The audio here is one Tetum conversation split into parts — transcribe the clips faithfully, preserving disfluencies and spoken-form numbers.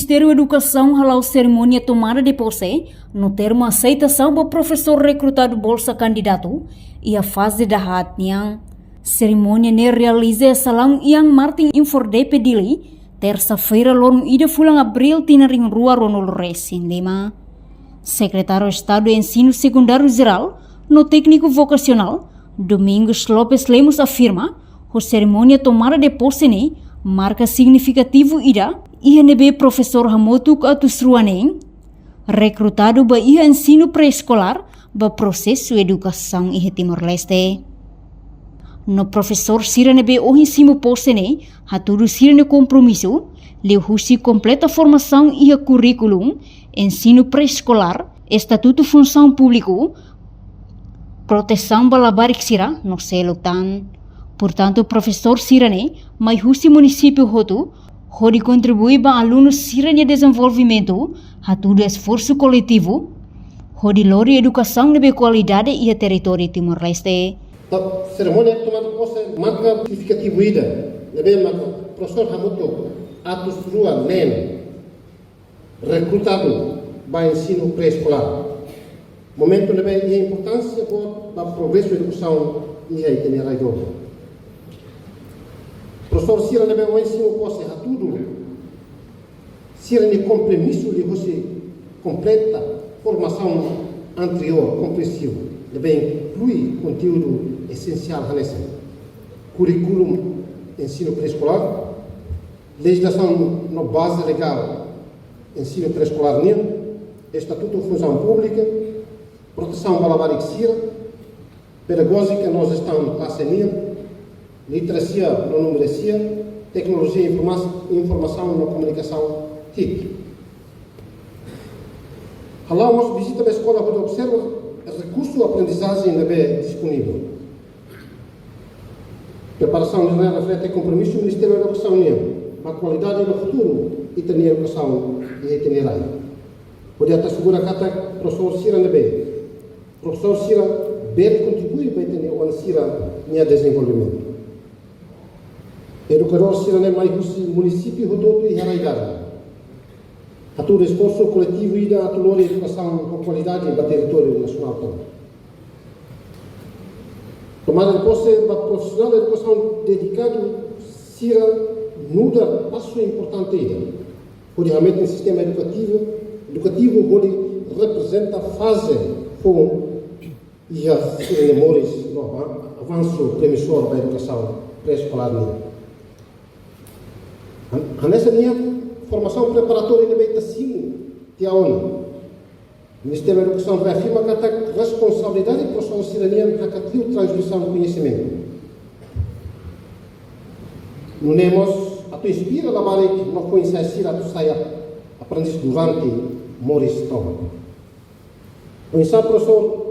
Ministériu Edukasaun hala'o serimónia tomada de pose no termu aseitasaun ba profesór rekrutadu bolsa kandidatu iha faze dahaat nian. Serimónia ne'e realiza iha salaun Ian Martin Infor DP Dili, tersa-feira loron ida fulan Abríl tinan rihun rua ruanulu resin lima. Sekretáriu Estadu Ensinu Sekundáriu Jerál no Tékniku Vokasionál, Domingos Lopes Lemos afirma, ho serimónia tomada de pose ne'e marka signifikativu ida, iha ne'ebé profesór hamutuk atus rua neen rekrutadu ba iha ensinu pré-eskolár ba prosesu edukasaun iha Timor-Leste. No profesór sira ne'ebé ohin simu pose ne'e hatudu sira-nia kompromisu liuhusi kompleta formasaun iha kurríkulu, ensinu pré-eskolár, estatutu funsaun públiku, protesaun ba labarik sira no seluk tan. Portantu, profesór sira ne'e mai husi munisípiu hotu, hodi kontribui ba alunu sira-nia dezenvolvimentu, hatudu esforsu koletivu, hodi lori edukasaun ne'ebé kualidade iha territóriu Timor-Leste. Entaun, serimónia tomada de pose marka signifikativu ida, ne'ebé marka profesór hamutuk atus rua neen rekrutadu ba ensinu pré-eskolár. Momentu ne'ebé iha importánsia boot ba progresu edukasaun iha ita-nia rai doben. Profesór sira ne'ebé ohin simu pose hatudu sira-nia kompromisu liuhusi kompleta formasaun anteriór komprensivu, ne'ebé inklui konteúdu esensiál hanesan kurríkulu ensinu pré-eskolár, lejizlasaun no baze legál ensinu pré-eskolár nian, estatutu funsaun públika, protesaun ba labarik sira, pedagójika no jestaun klase nian, literasia no numerasia, teknolojia informa-, informasaun no komunikasaun, TIC. Hala'o mós vizita ba eskola hodi observa rekursu aprendizajen ne'ebé disponivel. Preparasaun ne'e reflete kompromisu Ministériu Edukasaun nian ba kualidade no futuru ita-nia edukasaun iha ita-nia rai. Hodi atu asegura katak profesór sira ne'ebé profesór sira bele kontribui ba ita-nia oan sira-nia dezenvolvimentu. Edukadór sira ne'e mai husi munisípiu hotu-hotu iha rai laran. Hatudu esforsu koletivu ida atu lori edukasaun ho kualidade ba territóriu nasionál tomak. Tomada de pose ba profisionál edukasaun dedikadu sira nu'udar pasu importante ida hodi hametin sistema edukativu, edukativu hodi reprezenta faze foun iha sira-nia moris no avan-, avansu promesór ba edukasaun pré-eskolár nian. Han-, hanesan nian formasaun preparatória ne'ebé ita simu tiha ona. Ministériu Edukasaun reafirma katak responsabilidade profesór sira-nian hakat liu transmisaun koñesimentu. Nune'e mós atu inspira labarik no foin-sa'e sira atu sai ap-, aprendiz durante moris tomak. Oinsá profesór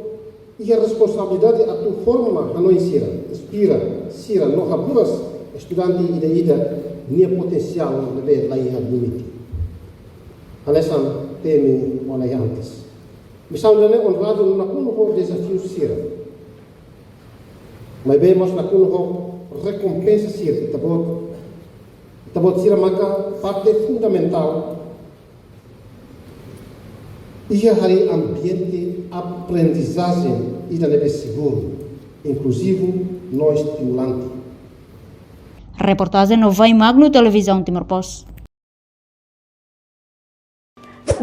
iha responsabilidade atu forma hanoin sira, inspira sira no haburas estudante ida-idak nia potensiál ne'ebé la iha limite. Hanesan temi ona iha antes. Misaun ida-ne'e onradu nakonu ho dezafiu sira. Maibé mós nakonu ho rekompensa sira, ita-boot, ita-boot sira maka parte fundamentál iha harii ambiente aprendizajen ida ne'ebé seguru, inkluzivu no estimulante. Reportajen Novai Magno, Televizaun Timor Post.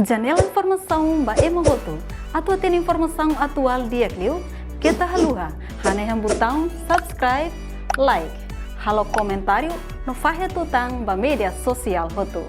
Janela informasaun ba ema hotu. Atu hatene informasaun atuál di'ak liu, keta haluha hanehan butaun subscribe, like, halo komentáriu no fahe tutan ba média sosiál hotu.